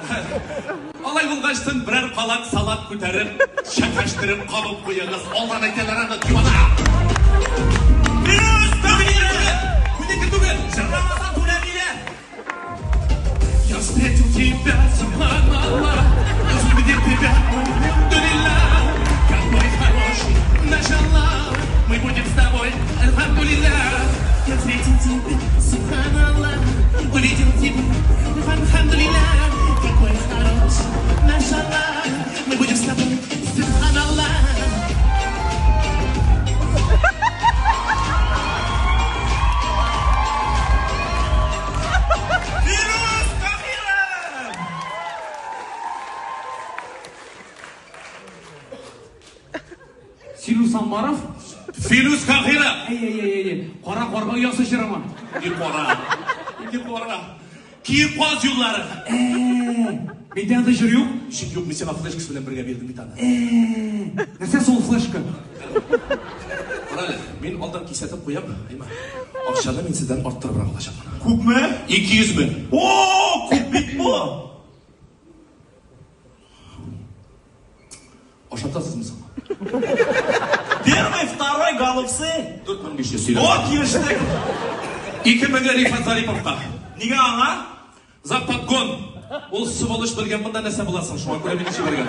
Алай булгачтын берәр калак салат күтәреп, чәкәштереп кабып куегыз. Алдан әйтәләр аны, дивана. Филүс Каһиров! Күнеке түгел. Җырламасаң түләмиләр. Я встретил тебя, субханаллах, увидел тебя, альхамдулилля, какой хороший, машаллах, мы будем с тобой, альхамдулилля. Я встретил тебя, субханаллах, увидел тебя, альхамдулилля, какой хороший, машаллах, мы будем с тобой, субханаллах. Филүс Каһиров! Силус Аммаров? Филүс Каһиров! Әй, әй, әй, әй, кара карга оясы җырымы? Ике кара, ике кара. Киек каз юллары. Миндә андый җыр юк. Ничек юк, мин сиңа флешкасы белән бергә бирдем бит аны. Нәрсә соң ул флешка? Кара әле, мин алдан кисәтеп куям, әйме. Акчаны мин сездән арттырыбрак алачакмын. Күпме? 200 мең. О, күп бит бу. Ашатасызмы соң? Первый, второй голубцы. 4500 сөйләп. О, килештек. 2000 Рифат Зариповка. Нигә аңа? За подгон. Ул сволочь белгән монда нәрсә буласын, шуңа күрә мине җибәргән.